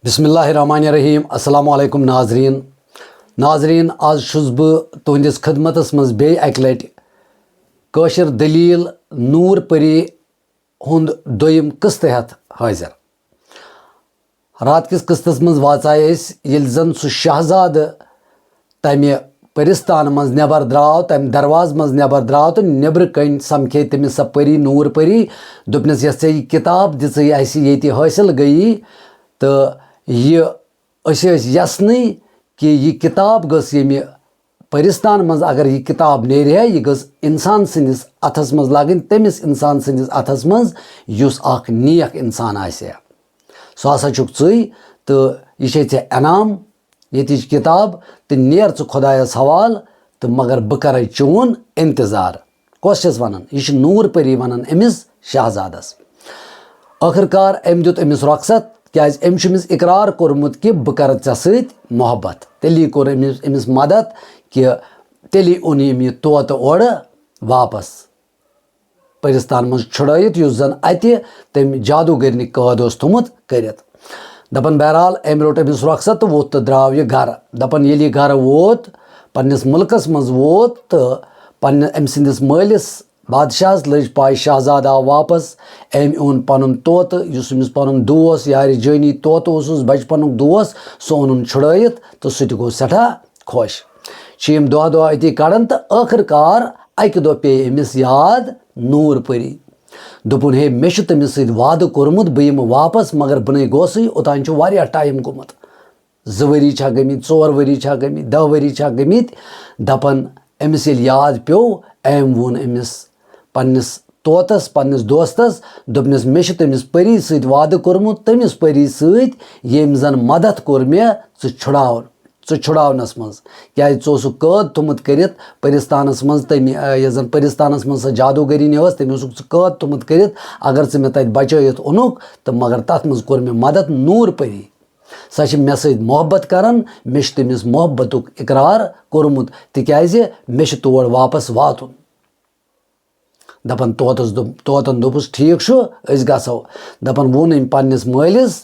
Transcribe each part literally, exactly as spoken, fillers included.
بسم اللہ الرحمن الرحیم۔ السلام علیکم ناظرین۔ ناظرین، آز چھُس بہٕ تُہنٛدِس خدمتس منٛز بیٚیہِ اکہِ لٹہِ کٲشِر دٔلیٖل نوٗر پٔری ہُنٛد دوٚیِم قٕسطہٕ ہٮ۪تھ حٲضِر۔ راتہٕ کِس قٕسطس منٛز واژایے أسۍ، ییٚلہِ زن سُہ شہزادٕ تمہِ پٔرِستان منٛز نٮ۪بر درٛاو، تمہِ دروازٕ منٛز نٮ۪بر درٛاو تہٕ نیٚبرٕ کنۍ سمکھے تٔمِس سۄ پٔری، نوٗر پٔری۔ دوٚپنس، "یۄس ژےٚ یہِ کِتاب دِژٕے اَسہِ، ییٚتہِ حٲصِل گٔیی، تہٕ یہِ أسۍ ٲسۍ یژھنٕے کہِ یہِ کِتاب گٔژھ ییٚمہِ پٔرِستان منٛز، اگر یہِ کِتاب نیرِ ہا، یہِ گٔژھ انسان سٕنٛدِس اتھس منٛز لگٕنۍ، تٔمِس انسان سٕنٛدِس اتھس منٛز، یُس اکھ نیک انسان آسہِ ہا۔ سُہ ہسا چھُکھ ژٕے، تہٕ یہِ چھے ژےٚ انعام، ییٚتِچ کِتاب، تہٕ نیر ژٕ خۄدایس حوالہٕ، تہٕ مگر بہٕ کرے چون انتظار۔" کۄس چھَس وَنان؟ یہِ چھِ نوٗر پٔری وَنان أمِس شہزادَس۔ ٲخٕر کار أمۍ دیُت أمِس رۄخصت، کیٛازِ أمۍ چھُ أمِس اقرار کوٚرمُت کہِ بہٕ کَرٕ ژےٚ سۭتۍ محبت۔ تیٚلی کوٚر أمِس، أمِس مدد کہِ تیٚلی اوٚن أمۍ یہِ طوطہٕ اورٕ واپس۔ پٔرِستان منٛز چھُڑٲیِتھ، یُس زَن اَتہِ تٔمۍ جادوٗگٔرنہِ قٲد اوس تھوٚمُت کٔرِتھ۔ دَپان، بہرحال، أمۍ روٚٹ أمِس رۄخصت تہٕ ووت تہٕ درٛاو یہِ گَرٕ۔ دَپان، ییٚلہِ یہِ گَرٕ ووت، پنٛنِس مُلکَس منٛز ووت تہٕ پنٛنہِ، أمۍ سٕنٛدِس مٲلِس بادشاہس لٔج پاے، شہزادٕ آو واپس۔ أمۍ اوٚن پنُن طوطہٕ، یُس أمِس پنُن دوس، یارِ جٲنی طوطہٕ اوسُس، بچپنُک دوس، سُہ اوٚنُن چھُڑٲیِتھ تہٕ سُہ تہِ گوٚو سٮ۪ٹھاہ خۄش۔ چھِ یِم دۄہ دۄہ أتی کڑان تہٕ ٲخٕر کار اکہِ دۄہ پیٚیہِ أمِس یاد نوٗر پٔری۔ دوٚپُن، "ہے، مےٚ چھُ تٔمِس سۭتۍ وعدٕ کوٚرمُت، بہٕ یِمہٕ واپس، مگر بہٕ نے گوسٕے، اوٚتام چھُ واریاہ ٹایم گوٚمُت۔" زٕ ؤری چھا گٔمٕتۍ، ژور ؤری چھا گٔمٕتۍ، دَہ ؤری چھا گٔمٕتۍ؟ دَپان، أمِس ییٚلہِ یاد پیوٚو، أمۍ ووٚن أمِس پنٛنِس طوطس، پنٛنِس دوستس، دوٚپنَس، "مےٚ چھُ تٔمِس پٔری سۭتۍ وعدٕ کوٚرمُت، تٔمِس پٔری سۭتۍ، ییٚمۍ زَن مدد کوٚر مےٚ ژٕ چھُڑاوُن، ژٕ چھُڑاونَس منٛز، کیٛازِ ژٕ اوسُکھ قٲد تھوٚمُت کٔرِتھ پٔرِستانَس منٛز، تٔمۍ، آ، یۄس زَن پٔرِستانَس منٛز سۄ جادوٗگٔری نہِ ٲس، تٔمۍ اوسُکھ ژٕ قٲد تھوٚمُت کٔرِتھ، اگر ژٕ مےٚ تَتہِ بچٲیِتھ اوٚنُکھ، تہٕ مگر تَتھ منٛز کوٚر مےٚ مدد نوٗر پٔری۔" سۄ چھِ مےٚ سۭتۍ محبت کران، مےٚ چھُ تٔمِس محبتُک اقرار کوٚرمُت، تِکیازِ مےٚ چھُ تور واپس واتُن۔ دَپان طوطس دوٚپ-، طوطن دوٚپُس، "ٹھیٖک چھُ، أسۍ گژھو۔" دَپان ووٚن أمۍ پننِس مٲلِس،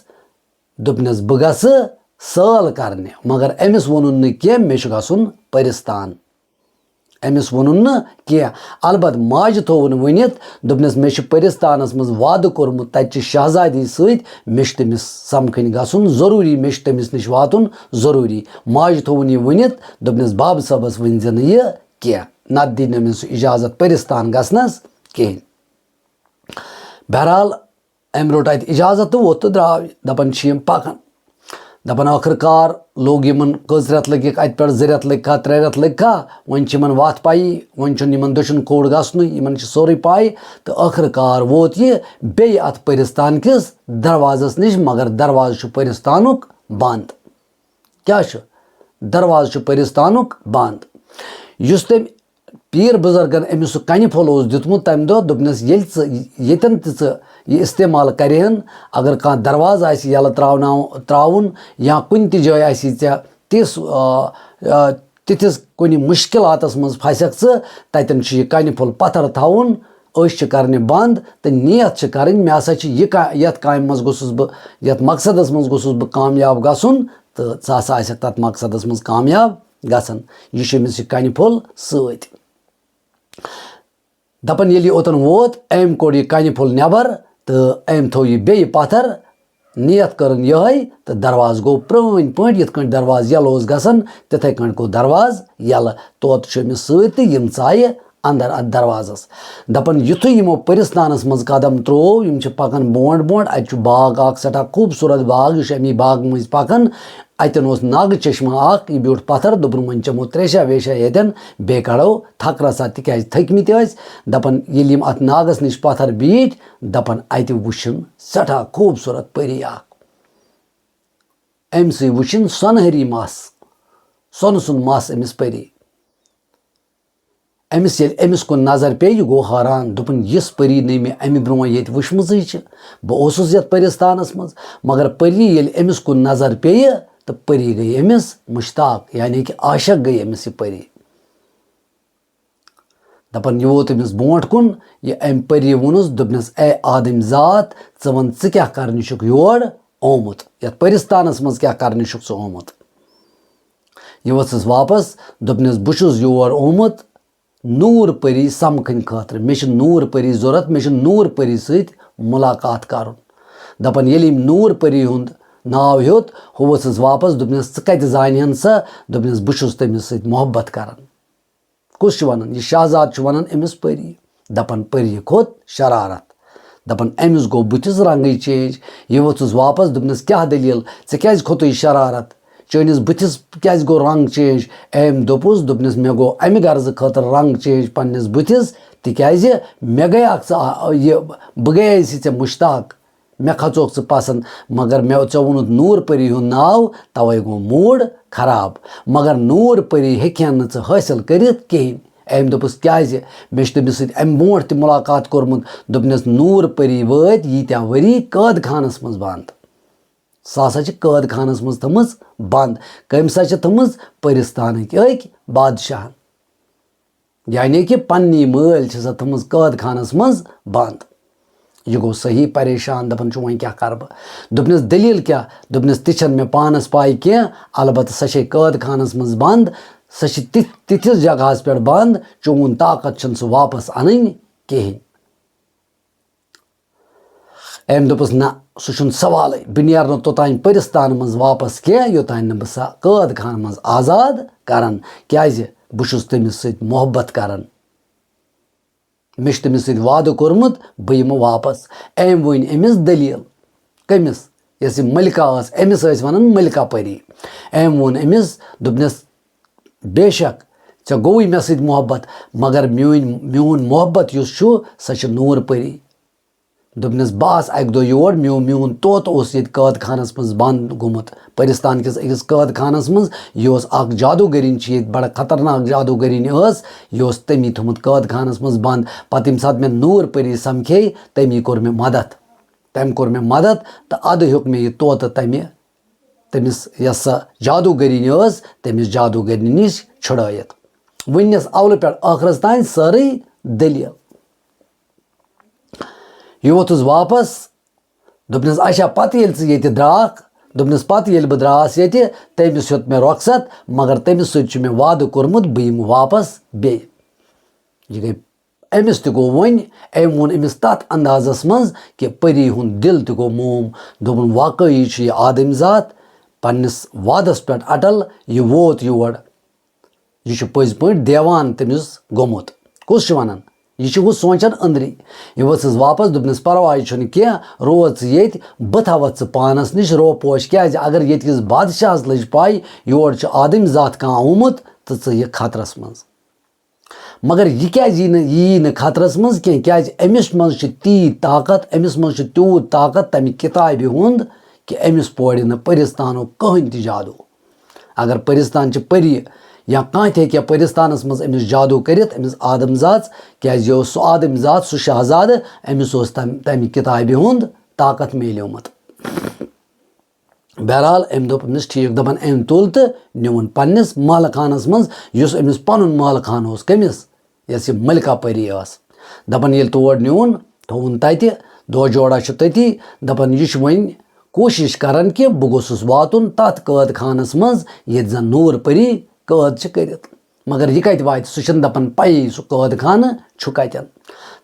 دوٚپنَس، "بہٕ گژھٕ سٲل کرنہِ"، مگر أمِس ووٚنُن نہٕ کینٛہہ، "مےٚ چھُ گژھُن پٔرِستان۔" أمِس ووٚنُن نہٕ کینٛہہ۔ البتہٕ ماجہِ تھووُن ؤنِتھ، دوٚپنَس، "مےٚ چھُ پٔرِستانَس منٛز وعدٕ کوٚرمُت، تَتہِ چھِ شہزادی سۭتۍ، مےٚ چھُ تٔمِس سَمکھٕنۍ گژھُن ضروٗری، مےٚ چھُ تٔمِس نِش واتُن ضروٗری۔" ماجہِ تھووُن یہِ ؤنِتھ، دوٚپنَس، "بابہٕ صٲبَس ؤنۍ زِ نہٕ یہِ کینٛہہ، نَتہٕ دِیہِ نہٕ أمِس سُہ اِجازت پٔرِستان گژھنَس کِہیٖنۍ۔" بہرحال، أمۍ روٚٹ اَتہِ اِجازت تہٕ ووٚتھ تہٕ درٛاو یہِ۔ دَپان چھِ یِم پَکان۔ دَپان ٲخٕر کار لوٚگ یِمَن، کٔژ رٮ۪تھ لٔگِکھ اَتہِ پٮ۪ٹھ، زٕ رٮ۪تھ لٔگۍ کھا، ترٛےٚ رٮ۪تھ لٔگۍ کھا، وۄنۍ چھِ یِمَن وَتھ پَیی، وۄنۍ چھُنہٕ یِمَن دٔچھُن کھووُر گژھنُے، یِمَن چھِ سورُے پَے۔ تہٕ ٲخٕر کار ووت یہِ بیٚیہِ اَتھ پٔرِستان کِس دروازَس نِش، مگر دروازٕ چھُ پٔرِستانُک بنٛد۔ کیٛاہ چھُ؟ دروازٕ چھُ پٔرِستانُک بنٛد۔ یُس تٔمۍ پیٖر بُزرگن أمِس سُہ کنہِ پھوٚل اوس دیُتمُت تَمہِ دۄہ، دوٚپنَس، "ییٚلہِ ژٕ ییٚتٮ۪ن تہِ ژٕ یہِ استعمال کَرِہَن، اگر کانٛہہ دروازٕ آسہِ یَلہٕ ترٛاوناو-، ترٛاوُن یا کُنہِ تہِ جایہِ آسی ژےٚ تِژھ، آ، آ، تِتھِس کُنہِ مُشکِلاتَس منٛز پھسٮ۪کھ ژٕ، تَتٮ۪ن چھُ یہِ کنہِ پھوٚل پَتھر تھاوُن، أچھ چھِ کَرنہِ بنٛد تہٕ نیت چھِ کَرٕنۍ، مےٚ ہسا چھِ یہِ کا-، یَتھ کامہِ منٛز گوٚژھُس بہٕ، یَتھ مقصدَس منٛز گوٚژھُس بہٕ کامیاب گژھُن، تہٕ ژٕ ہسا آسٮ۪کھ تَتھ مقصدَس منٛز کامیاب گژھان۔" یہِ چھُ أمِس یہِ کنہِ پھوٚل سۭتۍ۔ دَپان ییٚلہِ یہِ اوٚتَن ووت، أمۍ کوٚڑ یہِ کنہِ پھوٚل نٮ۪بر تہٕ أمۍ تھوٚو یہِ بیٚیہِ پَتھر۔ نیت کٔرٕن یِہوٚے تہٕ دروازٕ گوٚو پرٛٲنۍ پٲٹھۍ، یِتھ کٲنٛٹھۍ دروازٕ یَلہٕ اوس گژھان، تِتھَے کٲنٛٹھۍ گوٚو دروازٕ یَلہٕ۔ طوطہٕ چھُ أمِس سۭتۍ تہٕ یِم ژایہِ اندر اَتھ دروازَس۔ دَپان یُتھُے یِمو پٔرِستانَس منٛز قدم ترٛوو، یِم چھِ پَکان برونٛٹھ برونٛٹھ، اَتہِ چھُ باغ اَکھ، سٮ۪ٹھاہ خوٗبصوٗرت باغ، یہِ چھُ اَمی باغہٕ مٔنٛزۍ پَکان۔ اَتٮ۪ن اوس ناگہٕ چشمہ اَکھ، یہِ بیوٗٹھ پَتھر، دوٚپُن، "وۄنۍ چٮ۪مو ترٛیشا ویشا ییٚتٮ۪ن، بیٚیہِ کَڑو تھکھ رَژھا"، تِکیٛازِ تھٔکۍمٕتۍ ٲسۍ۔ دَپان ییٚلہِ یِم اَتھ ناگَس نِش پَتھر بیٖٹھۍ، دَپان اَتہِ وٕچھِن سٮ۪ٹھاہ خوٗبصوٗرت پٔری اَکھ۔ أمۍ سٕے وٕچھِن سۄنہٕری مَس، سۄنہٕ سُنٛد مَس أمِس پٔری۔ أمِس ییٚلہِ أمِس کُن نظر پیٚیہِ، یہِ گوٚو حٲران، دوٚپُن، "یِژھ پٔری نٔے مےٚ اَمہِ برونٛہہ ییٚتہِ وٕچھمٕژٕے چھِ۔ بہٕ اوسُس یَتھ پٔرِستانَس منٛز، مگر پٔری ییٚلہِ أمِس کُن نظر پیٚیہِ تہٕ پٔری گٔے أمِس مُشتاق، یعنی کہِ عاشق گٔے أمِس یہِ پٔری۔" دَپان یہِ ووت أمِس برونٛٹھ کُن، یہِ أمۍ پٔری ووٚنُس، دوٚپنَس، "اے آدمۍ ذات، ژٕ وَن، ژٕ کیٛاہ کَرنہِ چھُکھ یور؟" آمُت؟ یَتھ پٔرِستانَس منٛز کیٛاہ کَرنہِ چھُکھ ژٕ آمُت؟ یہِ ؤژھٕس واپَس، دوٚپنَس، "بہٕ چھُس یور آمُت نوٗر پٔری سَمکھٕنۍ خٲطرٕ۔ مےٚ چھِ نوٗر پٔری ضوٚرَتھ، مےٚ چھِ نوٗر پٔری سۭتۍ مُلاقات کَرُن۔" دَپان، ییٚلہِ أمۍ نوٗر پٔری ہُنٛد ناو ہیوٚت، ہُہ ؤژھٕس واپَس، دوٚپنَس، "ژٕ کَتہِ زانہِ ہَن سۄ؟" دوٚپنَس، "بہٕ چھُس تٔمِس سۭتۍ محبت کَران۔" کُس چھُ وَنان؟ یہِ شہزاد چھُ وَنان أمِس پٔری۔ دَپان، پٔری کھوٚت شرارت۔ دَپان، أمِس گوٚو بٕتھِس رنٛگٕے change۔ یہِ ؤژھٕس واپَس، دوٚپنَس، "کیٛاہ دٔلیٖل؟ ژےٚ کیٛازِ کھوٚتُے شرارت؟ چٲنِس بٕتھِس کیٛازِ گوٚو رنٛگ change؟" أمۍ دوٚپُس، دوٚپنَس، "مےٚ گوٚو اَمہِ غرضہٕ خٲطرٕ رنٛگ change پنٛنِس بٕتھِس، تِکیٛازِ مےٚ گٔے اَکھ ژٕ آ-، یہِ، بہٕ گٔیَس ژےٚ مُشتاق۔" مےٚ کھژوکھ ژٕ پسنٛد، مگر مےٚ، ژےٚ ووٚنُتھ نوٗر پٔری ہُنٛد ناو، توے گوٚو mood خراب۔ مگر نوٗر پٔری ہیٚکہِ ہن نہٕ ژٕ حٲصِل کٔرِتھ کِہیٖنۍ۔ أمۍ دوٚپُس، "کیٛازِ؟ مےٚ چھُ تٔمِس سۭتۍ اَمہِ برونٛٹھ تہِ مُلاقات کوٚرمُت۔" دوٚپنَس، "نوٗر پٔری وٲتۍ ییٖتیٛاہ ؤری قٲد خانَس منٛز بنٛد۔" سۄ ہسا چھِ قٲد خانَس منٛز تھٲمٕژ بنٛد۔ کٔمۍ سا چھِ تھٲمٕژ؟ پٔرِستانٕکۍ أکۍ بادشاہن۔ یعنی کہِ پننی مٲلۍ چھِ سۄ تھٲمٕژ قٲد خانس منٛز بنٛد۔ یہِ گوٚو صحیح پریشان، دپان چھُ، "وۄنۍ کیٛاہ کرٕ بہٕ؟" دوٚپنس، "دٔلیٖل کیٛاہ؟" دوٚپنس، "تہِ چھَنہٕ مےٚ پانس پاے کینٛہہ، البتہ سۄ چھے قٲد خانس منٛز بنٛد، سۄ چھِ تِتھ-، تِتھِس جگہس پٮ۪ٹھ بنٛد، چون طاقت چھُنہٕ سُہ واپس انٕنۍ کِہیٖنۍ۔" أمۍ دوٚپُس، "نہ، سُہ چھُنہٕ سوالٕے۔ بہٕ نیرٕ نہٕ توٚتام پٔرِستان منٛز واپس کینٛہہ، یوٚتام نہٕ بہٕ سۄ قٲد خانہٕ منٛز آزاد کرن، کیٛازِ بہٕ چھُس تٔمِس سۭتۍ محبت کران۔ مےٚ چھُ تٔمِس سۭتۍ وعدٕ کوٚرمُت، بہٕ یِمہٕ واپس۔" أمۍ ؤنۍ أمِس دٔلیٖل۔ کٔمِس؟ یۄس یہِ ملکہ ٲس، أمِس ٲسۍ وَنان ملکہ پٔری۔ أمۍ ووٚن أمِس، دوٚپنَس، "بے شک، ژےٚ گوٚوُے مےٚ سۭتۍ محبت، مگر میٲنۍ، میون محبت یُس چھُ، سۄ چھِ نوٗر پٔری۔" دوٚپنَس، "بہٕ آس اَکہِ دۄہ یور، میون، میون طوطہٕ اوس ییٚتہِ قٲد خانَس منٛز بنٛد گوٚمُت، پٔرِستان کِس أکِس قٲد خانَس منٛز۔ یہِ اوس اَکھ جادوٗگٔرِنۍ چھِ ییٚتہِ، بَڑٕ خطرناک جادوٗگٔرِنۍ ٲس، یہِ اوس تٔمی تھوٚمُت قٲد خانَس منٛز بنٛد۔ پَتہٕ ییٚمہِ ساتہٕ مےٚ نوٗر پٔری سَمکھے، تٔمی کوٚر مےٚ مدد، تٔمۍ کوٚر مےٚ مدد، تہٕ اَدٕ ہیوٚک مےٚ یہِ طوطہٕ تَمہِ، تٔمِس یۄس سۄ جادوٗگٔرِنۍ ٲس، تٔمِس جادوٗگٔرِنۍ نِش چھُڑٲیِتھ۔" وٕنِس اولہٕ پٮ۪ٹھ ٲخرَس تام سٲرٕے دٔلیٖل۔ یہِ ووٚتھُس واپس، دوٚپنَس، "اچھا، پتہٕ ییٚلہِ ژٕ ییٚتہِ درٛاکھ؟" دوٚپنَس، "پتہٕ ییٚلہِ بہٕ درٛاس ییٚتہِ، تٔمِس ہیوٚت مےٚ رۄخصت، مگر تٔمِس سۭتۍ چھُ مےٚ وعدٕ کوٚرمُت، بہٕ یِمہٕ واپس بیٚیہِ۔" یہِ گٔے، أمِس تہِ گوٚو وۄنۍ، أمۍ ووٚن أمِس تَتھ اندازَس منٛز کہِ پٔری ہُنٛد دِل تہِ گوٚو موم۔ دوٚپُن، "واقعی چھُ یہِ آدمۍ ذات پنٛنِس وعدَس پٮ۪ٹھ اٹل، یہِ ووت یور۔" یہِ چھُ پٔزۍ پٲٹھۍ دیوان تٔمِس گوٚمُت۔ کُس چھُ وَنان؟ یہِ چھُ ہُہ سونٛچان أنٛدری۔ یہِ ؤژھٕس واپس، دوٚپنَس، "پرواے چھُنہٕ کینٛہہ، روز ژٕ ییٚتہِ، بہٕ تھاوَتھ ژٕ پانَس نِش روپوش، کیٛازِ اگر ییٚتہِ کِس بادشاہَس لٔج پَے، یور چھُ آدمۍ ذات کانٛہہ آمُت تہٕ ژٕ یِکھ خطرَس منٛز۔" مگر یہِ کیٛازِ یی نہٕ، یہِ یی نہٕ خطرَس منٛز کینٛہہ؟ کیٛازِ أمِس منٛز چھِ تیٖژ طاقت، أمِس منٛز چھُ تیوٗت طاقت تَمہِ کِتابہِ ہُنٛد کہِ أمِس پورِ نہٕ پٔرِستانُک کٕہٕنۍ تہِ جادوٗ۔ اگر پٔرِستان چھِ پٔری یا کانٛہہ تہِ ہیٚکہِ ہا پٔرِستانَس منٛز أمِس جادوٗ کٔرِتھ، أمِس آدم ذات، کیٛازِ یہِ اوس سُہ آدم ذات، سُہ شاہزادٕ، أمِس اوس تَمہِ، تَمہِ کِتابہِ ہُنٛد طاقت میلیومُت۔ بہرحال، أمۍ دوٚپ أمِس، "ٹھیٖک۔" دَپان، أمۍ تُل تہٕ نیوٗن پنٛنِس محلہٕ خانَس منٛز، یُس أمِس پَنُن محلہٕ خانہٕ اوس۔ کٔمِس؟ یۄس یہِ ملکہ پٔری ٲس۔ دَپان، ییٚلہِ تور نیوٗن، تھووُن تَتہِ، دۄہ جوڑا چھُ تٔتی۔ دَپان، یہِ چھُ وۄنۍ کوٗشِش کران کہِ بہٕ گوٚژھُس واتُن تَتھ قٲد خانَس منٛز، ییٚتہِ زَن نوٗر پٔری قٲد چھِ کٔرِتھ۔ مگر یہِ کَتہِ واتہِ؟ سُہ چھُنہٕ دَپان پَیی، سُہ قٲد خانہٕ چھُ کَتٮ۪ن۔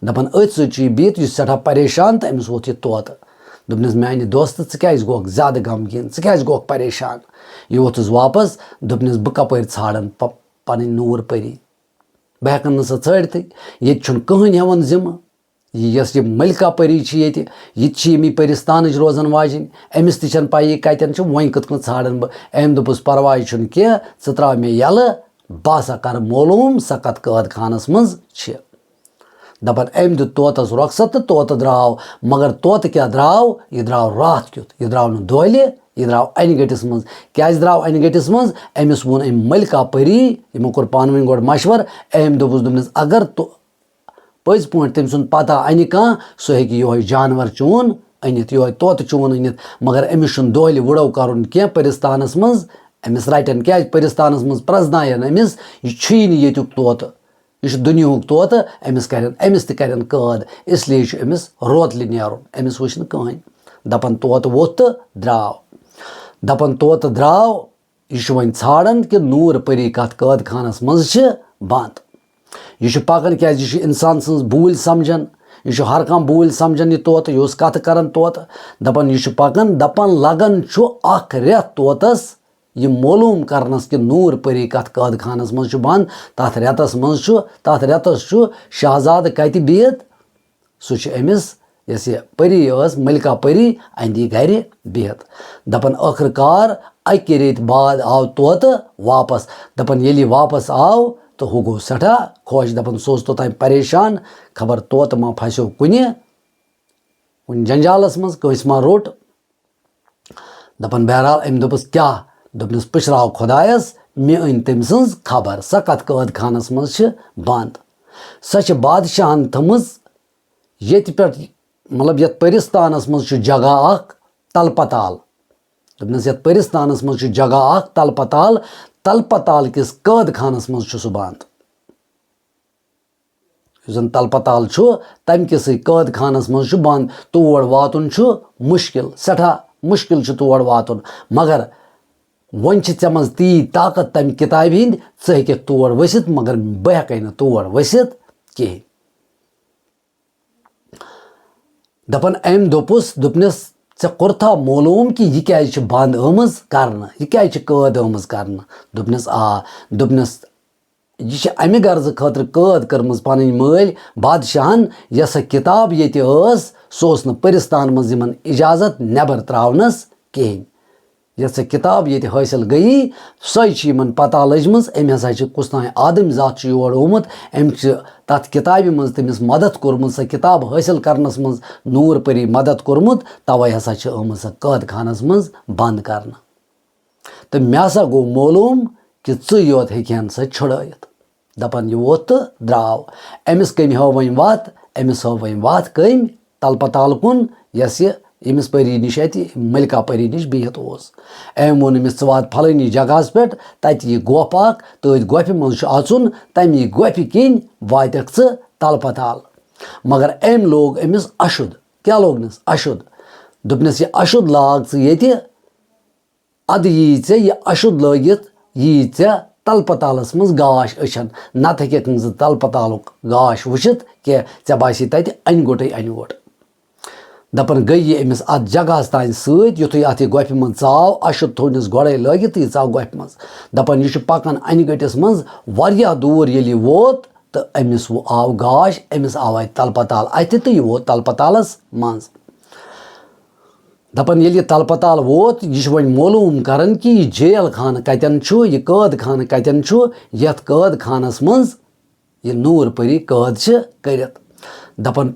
دَپان، أتھۍ سۭتۍ چھُ یہِ بِہِتھ، یہِ چھُ سٮ۪ٹھاہ پریشان، تہٕ أمِس ووٚتھ یہِ طوطہٕ۔ دوٚپنَس، "میٛانہِ دوستہٕ، ژٕ کیٛازِ گوکھ زیادٕ غمگیٖن؟ ژٕ کیٛازِ گوکھ پریشان؟" یہِ ووٚتھُس واپس، دوٚپنَس، "بہٕ کَپٲرۍ ژھانٛڈَن پَ-، پَنٕنۍ نوٗر پٔری؟ بہٕ ہٮ۪کَن نہٕ سۄ ژھٲنٛڈتھٕے۔ ییٚتہِ چھُنہٕ کٕہٕنۍ ہٮ۪وان ذِمہٕ۔ یہِ یۄس یہِ ملکہ پٔری چھِ ییٚتہِ، یہِ تہِ چھِ ییٚمی پٔرِستانٕچ روزَن واجِنۍ۔ أمِس تہِ چھَنہٕ پَیی کَتٮ۪ن چھِ، وۄنۍ کِتھ کٔنۍ ژھانٛڈَن بہٕ؟" أمۍ دوٚپُس، "پَرواے چھُنہٕ کینٛہہ، ژٕ ترٛاو مےٚ یَلہٕ، بہٕ ہسا کَرٕ معلوٗم سۄ کَتھ قٲد خانَس منٛز چھِ۔" دَپان، أمۍ دیُت طوطس رۄخصت تہٕ طوطہٕ درٛاو۔ مگر طوطہٕ کیٛاہ درٛاو؟ یہِ درٛاو راتھ کیُتھ۔ یہِ درٛاو نہٕ دۄہلہِ، یہِ درٛاو اَنہِ گٔٹِس منٛز۔ کیٛازِ درٛاو اَنہِ گٔٹِس منٛز؟ أمِس ووٚن أمۍ ملکہ پٔری، یِمو کوٚر پانہٕ ؤنۍ گۄڈٕ مشوَرٕ۔ أمۍ دوٚپُس، دوٚپنَس، اگر تو-، پٔزۍ پٲٹھۍ تٔمۍ سُنٛد پتہ اَنہِ کانٛہہ، سُہ ہیٚکہِ یِہوٚے جانوَر چون أنِتھ، یِہوٚے طوطہٕ چون أنِتھ۔ مگر أمِس چھُنہٕ دۄہلہِ وُڈو کَرُن کینٛہہ پٔرِستانَس منٛز۔ أمِس رَٹن، کیٛازِ پٔرِستانَس منٛز پرٛزناون أمِس، یہِ چھُیی نہٕ ییٚتیُک طوطہٕ۔ یہِ چھُ دُنیاہُک طوطہٕ، أمِس کَرن، أمِس تہِ کَرن قٲد، اس لیے چھُ أمِس روتلہِ نیرُن، أمِس وٕچھ نہٕ کٕہٕنۍ۔ دَپان طوطہٕ ووٚتھ تہٕ درٛاو۔ دَپان طوطہٕ درٛاو، یہِ چھُ وۄنۍ ژھانٛڈان کہِ نوٗر پٔری کَتھ قٲد خانَس منٛز چھِ بنٛد۔ یہِ چھُ پَکان، کیٛازِ یہِ چھُ اِنسان سٕنٛز بوٗلۍ سَمجھان، یہِ چھُ ہر کانٛہہ بوٗلۍ سَمجھان، یہِ طوطہٕ، یہِ اوس کَتھٕ کَران طوطہٕ۔ دَپان، یہِ چھُ پَکان، دَپان لَگان چھُ اَکھ رٮ۪تھ طوطَس یہِ معلوٗم کَرنَس کہِ نوٗر پٔری کَتھ قٲد خانَس منٛز چھُ بنٛد۔ تَتھ رٮ۪تَس منٛز چھُ، تَتھ رٮ۪تَس چھُ شہزادٕ کَتہِ بِہِتھ؟ سُہ چھُ أمِس، یۄس یہِ پٔری ٲس، ملکہ پٔری، اَندی گَرِ بِہِتھ۔ دَپان، ٲخٕر کار اَکہِ ریٚتۍ بعد آو طوطہٕ واپَس۔ دَپان، ییٚلہِ یہِ واپَس آو، تہٕ ہُہ گوٚو سٮ۪ٹھاہ خۄش۔ دَپان، سُہ اوس توٚتام پریشان، خبر طوطہٕ ما پھسیو کُنہِ، کُنہِ جنجالَس منٛز، کٲنٛسہِ ما روٚٹ۔ دَپان، بہرحال، أمۍ دوٚپُس، کیٛاہ؟ دوٚپنَس، پُشراو خۄدایَس، مےٚ أنۍ تٔمۍ سٕنٛز خبر، سۄ کَتھ قٲد خانَس منٛز چھِ بنٛد۔ سۄ چھِ بادشاہَن تھٲومٕژ ییٚتہِ پٮ۪ٹھ، مطلب، یَتھ پٔرِستانَس منٛز چھُ جگہ اَکھ تَلہٕ پَتال۔ دوٚپنَس، یَتھ پٔرِستانَس منٛز چھُ جگہ اَکھ تَلہٕ پَتال، تَلہٕ پَتال کِس قٲد خانَس منٛز چھُ سُہ بنٛد۔ یُس زَن تَلہٕ پَتال چھُ، تَمہِ کِسٕے قٲد خانَس منٛز چھُ بنٛد۔ تور واتُن چھُ مُشکِل، سٮ۪ٹھاہ مُشکِل چھُ تور واتُن۔ مگر وۄنۍ چھِ ژےٚ منٛز تیٖتۍ طاقت تَمہِ کِتابہِ ہِنٛدۍ، ژٕ ہیٚکَکھ تور ؤسِتھ، مگر بہٕ ہٮ۪کَے نہٕ تور ؤسِتھ کِہیٖنۍ۔ دَپان أمۍ دوٚپُس، دوٚپنَس، ژےٚ کوٚرتھا معلوٗم کہِ یہِ کیٛازِ چھِ بنٛد آمٕژ کرنہٕ، یہِ کیٛازِ چھِ قٲد آمٕژ کرنہٕ؟ دوٚپنَس، آ۔ دوٚپنَس، یہِ چھِ اَمہِ غرضہٕ خٲطرٕ قٲد کٔرمٕژ پَنٕنۍ مٲلۍ بادشاہَن، یۄس سۄ کِتاب ییٚتہِ ٲس، سُہ اوس نہٕ پٔرِستان منٛز یِمَن اِجازت نٮ۪بر ترٛاونَس کِہیٖنۍ۔ یۄس سۄ کِتاب ییٚتہِ حٲصِل گٔیی، سۄے چھِ یِمَن پَتہ لٔجمٕژ، أمۍ ہسا چھِ کُس تام آدم ذات چھُ یور آمُت، أمۍ چھِ تَتھ کِتابہِ منٛز تٔمِس مدد کوٚرمُت، سۄ کِتاب حٲصِل کرنَس منٛز نوٗر پٔری مدد کوٚرمُت، تَوَے ہسا چھِ آمٕژ سۄ قٲد خانَس منٛز بنٛد کرنہٕ۔ تہٕ مےٚ ہسا گوٚو معلوٗم کہِ ژٕے یوت ہیٚکہِ ہن سۄ چھُڑٲیِتھ۔ دَپان، یہِ ووت تہٕ درٛاو۔ أمِس کٔمۍ ہٲو وۄنۍ وَتھ؟ أمِس ہٲو وۄنۍ وَتھ کٔمۍ؟ تَلہٕ پَتال کُن، یۄس یہِ ییٚمِس پٔری نِش اَتہِ، ملکہ پٔری نِش بِہِتھ اوس۔ أمۍ ووٚن أمِس، ژٕ وات پھلٲنی جگہَس پٮ۪ٹھ، تَتہِ یہِ گۄپھ اَکھ، تٔتھۍ گۄپھِ منٛز چھُ اَژُن، تَمی گۄپھِ کِنۍ واتٮ۪کھ ژٕ تَلہٕ پَتال۔ مگر أمۍ لوگ أمِس اَشُد۔ کیٛاہ لوگنَس اَشُد؟ دوٚپنَس، یہِ اَشُد لاگ ژٕ ییٚتہِ، اَدٕ یی ژےٚ یہِ اَشُد لٲگِتھ، یی ژےٚ تَلہٕ پَتالَس منٛز گاش أچھَن، نَتہٕ ہیٚکَکھ نہٕ ژٕ تَلہٕ پَتالُک گاش وٕچھِتھ کینٛہہ، ژےٚ باسی تَتہِ اَنہِ گوٚٹٕے اَنہِ گوٚٹ۔ دَپان گٔے یہِ أمِس اَتھ جگہَس تانۍ سۭتۍ، یُتھُے اَتھ یہِ گۄپھِ منٛز ژاو، اَشُد تھوٚونَس گۄڈَے لٲگِتھ تہٕ یہِ ژاو گۄپھِ منٛز۔ دَپان یہِ چھُ پَکان اَنہِ گٔٹِس منٛز واریاہ دوٗر، ییٚلہِ یہِ ووت تہٕ أمِس وُ-، آو گاش، أمِس آو اَتہِ تَلہٕ پَتال اَتھِ تہٕ یہِ ووت تَلہٕ پَتالَس منٛز۔ دَپان ییٚلہِ یہِ تَلہٕ پَتال ووت، یہِ چھُ وۄنۍ معلوٗم کَران کہِ یہِ جیل خانہٕ کَتٮ۪ن چھُ، یہِ قٲد خانہٕ کَتٮ۪ن چھُ، یَتھ قٲد خانَس منٛز یہِ نوٗر پٔری قٲد چھِ کٔرِتھ۔ دَپان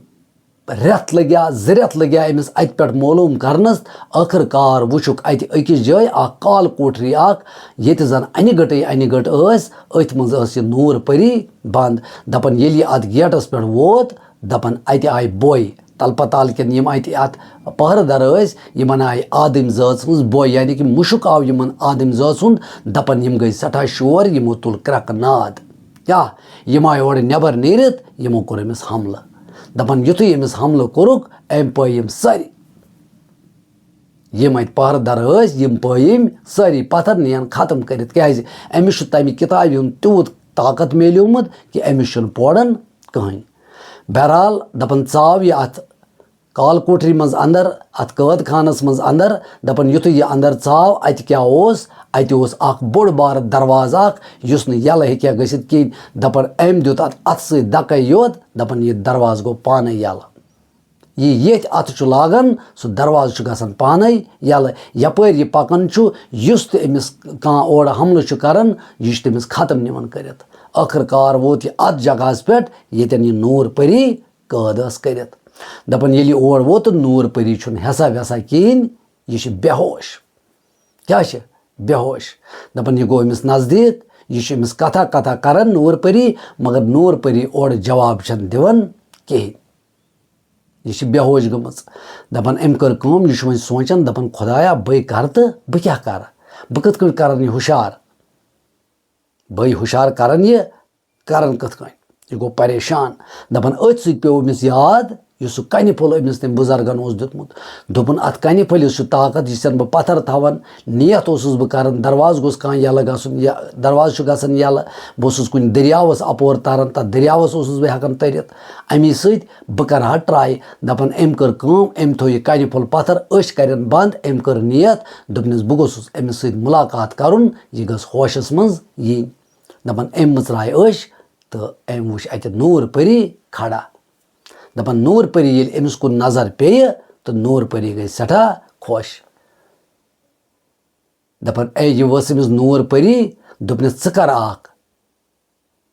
رٮ۪تھ لٔگیا، زٕ رٮ۪تھ لٔگیا أمِس اَتہِ پٮ۪ٹھ معلوٗم کَرنَس۔ ٲخٕر کار وٕچھُکھ اَتہِ أکِس جایہِ اَکھ کال کوٹھری اَکھ، ییٚتہِ زَن اَنہِ گٔٹٕے اَنہِ گٔٹ ٲسۍ، أتھۍ منٛز ٲس یہِ نوٗر پٔری بنٛد۔ دَپان ییٚلہِ یہِ اَتھ گیٹَس پٮ۪ٹھ ووت، دَپان اَتہِ آیہِ بۄے۔ تَلہٕ پَتال کٮ۪ن یِم اَتہِ اَتھ پَہرٕ دَر ٲسۍ، یِمَن آیہِ آدٔمۍ زٲژ ہٕنٛز بۄے، یعنی کہِ مُشُک آو یِمَن آدٔمۍ زٲژ ہُنٛد۔ دَپان یِم گٔے سٮ۪ٹھاہ شور، یِمو تُل کرٛٮ۪کہٕ ناد۔ کیٛاہ؟ یِم آیہِ اورٕ نٮ۪بر نیٖرِتھ، یِمو کوٚر أمِس حملہٕ۔ دَپان یُتھُے أمِس حملہٕ کوٚرُکھ، أمۍ پٲے یِم سٲری۔ یِم اَتہِ پَہرٕ دَر ٲسۍ، یِم پٲے أمۍ سٲری پَتھر، نِیَن ختم کٔرِتھ۔ کیٛازِ؟ أمِس چھُ تَمہِ کِتابہِ ہُنٛد تیوٗت طاقت میلیومُت کہِ أمِس چھُنہٕ پوران کٕہٕنۍ۔ بہرحال، دَپان ژاو یہِ اَتھ کال کوٹری منٛز اندر، اتھ قٲد خانس منٛز اندر۔ دپان یُتھُے یہِ اندر ژاو، اتہِ کیٛاہ اوس؟ اتہِ اوس اکھ بوٚڑ بارٕ دروازٕ اکھ، یُس نہٕ یلہٕ ہیٚکہِ ہا گٔژھِتھ کِہیٖنۍ۔ دپان أمۍ دیُت اتھ اتھٕ سۭتۍ دکے یوت، دپان یہِ دروازٕ گوٚو پانے یلہٕ۔ یہِ ییٚتھۍ اتھٕ چھُ لاگان، سُہ دروازٕ چھُ گژھان پانے یلہٕ۔ یپٲرۍ یہِ پکان چھُ، یُس تہِ أمِس کانٛہہ اورٕ حملہٕ چھُ کران، یہِ چھُ تٔمِس ختم نِوان کٔرِتھ۔ ٲخٕر کار ووت یہِ اتھ جگہس پٮ۪ٹھ، ییٚتٮ۪ن یہِ نوٗر پٔری قٲد ٲس کٔرِتھ۔ دَپان، ییٚلہِ یہِ اور ووت تہٕ نوٗر پٔری چھُنہٕ حِسا ویسا کِہیٖنۍ، یہِ چھِ بے ہوش۔ کیٛاہ چھِ؟ بے ہوش۔ دَپان، یہِ گوٚو أمِس نزدیٖک، یہِ چھُ أمِس کَتھا کَتھا کَران نوٗر پٔری، مگر نوٗر پٔری اورٕ جواب چھَنہٕ دِوان کِہیٖنۍ۔ یہِ چھِ بے ہوش گٔمٕژ۔ دَپان، أمۍ کٔر کٲم، یہِ چھُ وۄنۍ سونٛچان، دَپان، خۄدایا، بٔے کَرٕ تہٕ بہٕ کیٛاہ کَرٕ؟ بہٕ کِتھ کٲٹھۍ کَرَن یہِ ہُشار؟ بٔے ہُشار کَرَن یہِ، کَرَن کِتھ کٔنۍ؟ یہِ گوٚو پریشان۔ دَپان، أتھۍ سۭتۍ پیوٚو أمِس یاد، یُس سُہ کنہِ پھوٚل أمِس تٔمۍ بُزرگن اوس دیُتمُت۔ دوٚپُن، "اتھ کنہِ پھٔلِس چھُ طاقت، یہِ چھُسن بہٕ پتھر تھاوان، نیتھ اوسُس بہٕ کران، دروازٕ گوٚژھ کانٛہہ یلہٕ گژھُن، یا دروازٕ چھُ گژھان یلہٕ، بہٕ اوسُس کُنہِ دٔریاوس اپور تران، تتھ دٔریاوس اوسُس بہٕ ہٮ۪کان تٔرِتھ، امی سۭتۍ بہٕ کرٕ ہا ٹراے۔" دپان، أمۍ کٔر کٲم، أمۍ تھوو یہِ کنہِ پھوٚل پتھر، أچھ کرن بند، أمۍ کٔر نیتھ، دوٚپنس، "بہٕ گوٚژھُس أمِس سۭتۍ مُلاقات کرُن، یہِ گٔژھ ہوشس منٛز یِنۍ۔" دپان، أمۍ مٕژرایہِ أچھ تہٕ أمۍ وٕچھ اتہِ نوٗر پٔری کھڑا۔ دپان، نوٗر پٔری ییٚلہِ أمِس کُن نظر پیٚیہِ تہٕ نوٗر پٔری گٔے سٮ۪ٹھاہ خۄش۔ دپان، اے، یہِ ؤژھ أمِس نوٗر پٔری، دوٚپنس، "ژٕ کر اکھ؟"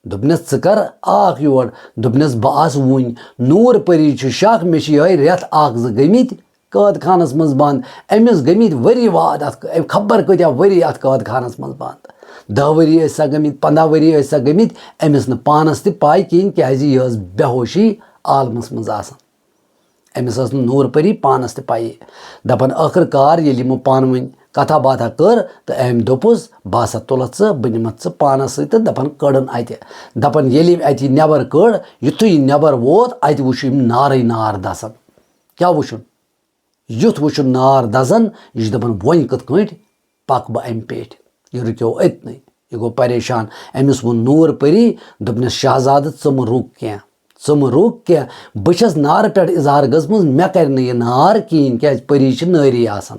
دوٚپنس، "ژٕ کر اکھ یور؟" دوٚپنس، "بہٕ آس وُنۍ۔" نوٗر پٔری چھُ شک، مےٚ چھِ یِہوٚے رٮ۪تھ اکھ زٕ گٔمٕتۍ قٲد خانس منٛز بنٛد۔ أمِس گٔمٕتۍ ؤری واد اتھ، أمۍ خبر کۭتیاہ ؤری اتھ قٲد خانس منٛز بنٛد۔ دَہ ؤری ٲسۍ سا گٔمٕتۍ، پنٛداہ ؤری ٲسۍ سا گٔمٕتۍ، أمِس نہٕ پانس تہِ پاے کِہیٖنۍ، کیازِ یہِ ٲس بے ہوشی عالمس منٛز آسان۔ أمِس ٲس نہٕ نوٗر پٔری پانس تہِ پَیی۔ دَپان، ٲخٕر کار ییٚلہِ یِمو پانہٕ ؤنۍ کتھا باتھا کٔر تہٕ أمۍ دوٚپُس، "بہٕ ہسا تُلتھ ژٕ، بہٕ نِمتھ ژٕ پانس سۭتۍ"، تہٕ دَپان، کٔڑٕن اَتہِ۔ دَپان، ییٚلہِ أمۍ اَتہِ یہِ نٮ۪بر کٔڑ، یُتھُے یہِ نٮ۪بر ووت، اَتہِ وُچھ أمۍ نارٕے نار دَزان۔ کیٛاہ وُچھُن؟ یُتھ وُچھُن نار دَزان، یہِ چھُ دَپان، "وۄنۍ کِتھ کٲٹھۍ پَکہٕ بہٕ اَمہِ پیٚٹھۍ؟" یہِ رُکیو أتنٕے۔ یہِ گوٚو پریشان۔ أمِس ووٚن نوٗر پٔری، دوٚپنس، "شہزادٕ، ژٕ مہٕ رُک کینٛہہ، ژٕ مہٕ رُک کینٛہہ۔ بہٕ چھَس نارٕ پٮ۪ٹھ اظہار گٔژھمٕژ، مےٚ کَرِ نہٕ یہِ نار کِہیٖنۍ، کیٛازِ پٔری چھِ نٲری آسان۔"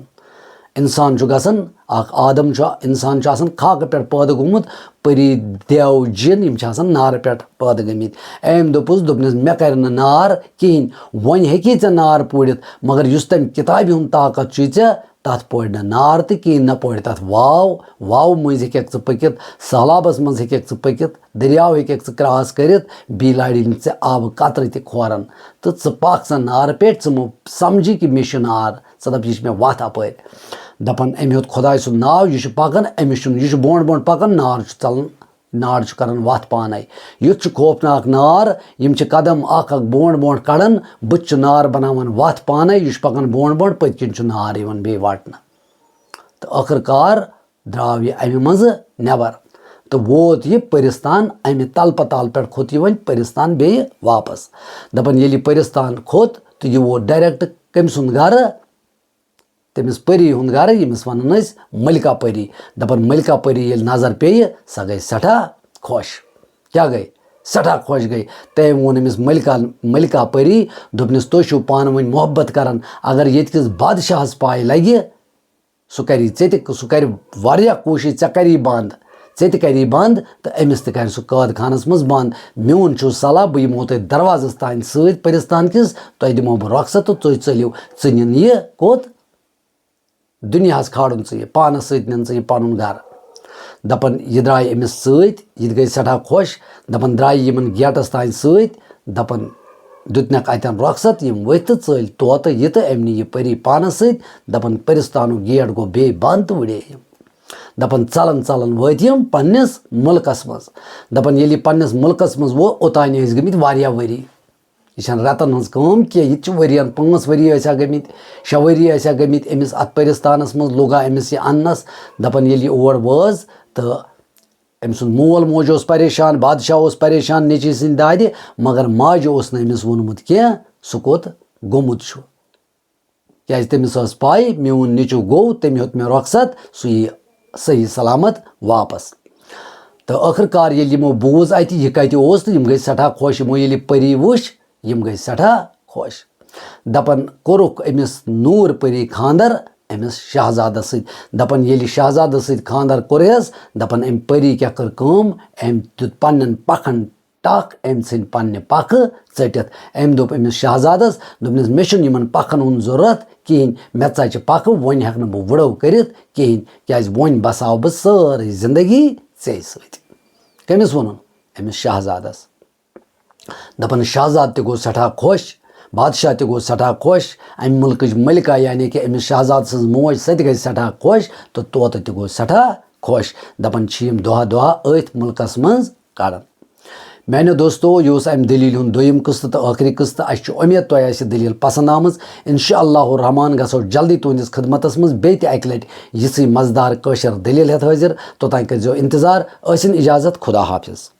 اِنسان چھُ گژھان، اَکھ آدم چھُ، اِنسان چھُ آسان خاکہٕ پٮ۪ٹھ پٲدٕ گوٚمُت، پٔری، دیو، جِن، یِم چھِ آسان نارٕ پٮ۪ٹھ پٲدٕ گٔمٕتۍ۔ أمۍ دوٚپُس، دوٚپنس، "مےٚ کَرِ نہٕ نار کِہیٖنۍ، وۄنۍ ہیٚکی ژےٚ نار پوٗرِتھ، مگر یُس تَمہِ کِتابہِ ہُنٛد طاقت چھُے ژےٚ، تَتھ پورِ نہٕ نار تہِ کِہیٖنۍ، نہ پورِ تَتھ واو، واوٕ مٔنٛزۍ ہیٚکَکھ ژٕ پٔکِتھ، سہلابَس منٛز ہیٚکَکھ ژٕ پٔکِتھ، دٔریاو ہیٚکَکھ ژٕ کراس کٔرِتھ، بیٚیہِ لارِ نہٕ ژےٚ آبہٕ قطرٕ تہِ کھورَن۔ تہٕ ژٕ پَکھ سا نارٕ پٮ۪ٹھ، ژٕ مہٕ سَمجھی کہِ مےٚ چھُ نار، ژٕ دَپ، یہِ چھِ مےٚ وَتھ اَپٲرۍ۔" دَپان، أمۍ ہیوٚت خۄداے سُنٛد ناو، یہِ چھُ پَکان، أمِس چھُنہٕ، یہِ چھُ برونٛٹھ برونٛٹھ پَکان، نار چھُ ژَلان، نار چھُ کَران وَتھ پانَے۔ یُتھ چھُ خوفناک نار، یِم چھِ قدم اَکھ اَکھ برونٛٹھ برونٛٹھ کَڑان، بٕتھِ چھُ نار بَناوان وَتھ پانَے، یہِ چھُ پَکان برونٛٹھ برونٛٹھ، پٔتۍ کِنۍ چھُ نار یِوان بیٚیہِ وَٹنہٕ۔ تہٕ ٲخٕر کار درٛاو یہِ اَمہِ منٛزٕ نٮ۪بر تہٕ ووت یہِ پٔرِستان، اَمہِ تَلہٕ پَتہٕ تَلہٕ پٮ۪ٹھ کھوٚت یہِ وۄنۍ پٔرِستان بیٚیہِ واپس۔ دَپان، ییٚلہِ یہِ پٔرِستان کھوٚت تہٕ یہِ ووت direct کٔمۍ سُنٛد گرٕ؟ تٔمِس پٔری ہُنٛد گرٕ، ییٚمِس وَنان ٲسۍ مٔلکہ پٔری۔ دَپان، مٔلکہ پٔری ییٚلہِ نظر پیٚیہِ، سۄ گٔے سٮ۪ٹھاہ خۄش۔ کیٛاہ گٔے؟ سٮ۪ٹھاہ خۄش گٔے۔ تٔمۍ ووٚن أمِس مٔلکہ، مٔلکہ پٔری، دوٚپنَس، "تُہۍ چھِو پانہٕ ؤنۍ محبت کران، اگر ییٚتہِ کِس بادشاہَس پَے لَگہِ، سُہ کَری ژےٚ تہِ، سُہ کَرِ واریاہ کوٗشِش، ژےٚ کَری بنٛد، ژےٚ تہِ کَری بنٛد تہٕ أمِس تہِ کَرِ سُہ قٲد خانَس منٛز بنٛد۔ میون چھُ صلاح، بہٕ یِمو تۄہہِ دروازَس تانۍ سۭتۍ پٔرِستان کِس، تۄہہِ دِمو بہٕ رۄخصت تہٕ تُہۍ ژٔلِو۔" ژٕ نِن یہِ کوٚت؟ دُنیاہَس کھالُن ژٕ یہِ، پانَس سۭتۍ نِن ژٕ یہِ پَنُن گَرٕ۔ دَپان، یہِ درٛاے أمِس سۭتۍ، یہِ تہِ گٔے سٮ۪ٹھاہ خۄش۔ دَپان، درٛایہِ یِمَن گیٹَس تانۍ سۭتۍ، دَپان، دیُتنَکھ اَتٮ۪ن رۄخصت، یِم ؤتھۍ تہٕ ژٔلۍ طوطہٕ یہِ تہٕ أمۍ نی یہِ پٔری پانَس سۭتۍ۔ دَپان، پٔرِستانُک گیٹ گوٚو بیٚیہِ بنٛد تہٕ وُڑے یِم۔ دَپان، ژَلان ژَلان وٲتۍ یِم پنٛنِس مُلکَس منٛز۔ دَپان، ییٚلہِ یہِ پنٛنِس مُلکَس منٛز ووت، اوٚتانۍ ٲسۍ گٔمٕتۍ واریاہ ؤری۔ یہِ چھَنہٕ رٮ۪تَن ہٕنٛز کٲم کینٛہہ، یہِ تہِ چھِ ؤرِیَن، پانٛژھ ؤری ٲسۍ ہا گٔمٕتۍ، شےٚ ؤری ٲسۍ ہا گٔمٕتۍ أمِس اَتھ پٔرِستانَس منٛز، لوٚگ ہا أمِس یہِ اَننَس۔ دَپان، ییٚلہِ یہِ اور وٲژ تہٕ أمۍ سُنٛد مول موج اوس پریشان، بادشاہ اوس پریشان نیٚچی سٕنٛدِ دادِ، مگر ماجہِ اوس نہٕ أمِس ووٚنمُت کینٛہہ، سُہ کوٚت گوٚمُت چھُ۔ کیٛازِ تٔمِس ٲس پَے، میون نیٚچوٗ گوٚو، تٔمۍ ہیوٚت مےٚ رۄخصت، سُہ یی صحیح سلامت واپس۔ تہٕ ٲخٕر کار ییٚلہِ یِمو بوٗز اَتہِ، یہِ کَتہِ اوس، تہٕ یِم گٔے سٮ۪ٹھاہ خۄش۔ یِمو ییٚلہِ یہِ پٔری وٕچھ، یِم گٔے سٮ۪ٹھاہ خۄش۔ دَپان، کوٚرُکھ أمِس نوٗر پٔری خانٛدر أمِس شہزادَس سۭتۍ۔ دَپان، ییٚلہِ شہزادَس سۭتۍ خانٛدر کوٚرہَس، دَپان، أمۍ پٔری کیٛاہ کٔر کٲم، أمۍ دیُت پنٛنٮ۪ن پَکھَن ٹَکھ، أمۍ ژھٕنۍ پنٛنہِ پَکھٕ ژٔٹِتھ۔ أمۍ دوٚپ أمِس شہزادَس، دوٚپنَس، "مےٚ چھُنہٕ یِمَن پَکھَن ہُنٛد ضوٚرَتھ کِہیٖنۍ، مےٚ ژَچہِ پَکھٕ، وۄنۍ ہٮ۪کہٕ نہٕ بہٕ وُڑو کٔرِتھ کِہیٖنۍ، کیٛازِ وۄنۍ بَساو بہٕ سٲرٕے زِندگی ژے سۭتۍ۔" کٔمِس ووٚنُن؟ أمِس شہزادَس۔ دَپان، شہزادٕ تہِ گوٚو سٮ۪ٹھاہ خۄش، بادشاہ تہِ گوٚو سٮ۪ٹھاہ خۄش، اَمہِ مُلکٕچ مٔلکہ، یعنی کہِ أمِس شہزادٕ سٕنٛز موج، سۄ تہِ گٔے سٮ۪ٹھاہ خۄش تہٕ طوطہٕ تہِ گوٚو سٮ۪ٹھاہ خۄش۔ دَپان چھِ یِم دۄہَہ دۄہَہ أتھۍ مُلکَس منٛز کَڑان۔ میانیو دوستو، یہِ اوس اَمہِ دٔلیٖلہِ ہُنٛد دوٚیِم قٕسطہٕ تہٕ ٲخری قٕسطہٕ۔ اَسہِ چھُ اُمید تۄہہِ آسہِ یہِ دٔلیٖل پسنٛد آمٕژ۔ انشاء اللہ الرحمن گژھو جلدی تُہنٛدِس خدمتس منٛز بیٚیہِ تہِ اَکہِ لٹہِ یِژھٕے مزٕدار کٲشِر دٔلیٖل ہٮ۪تھ حٲضِر۔ توٚتام کٔرۍزیو انتظار۔ ٲسِن اجازت، خدا حافظ۔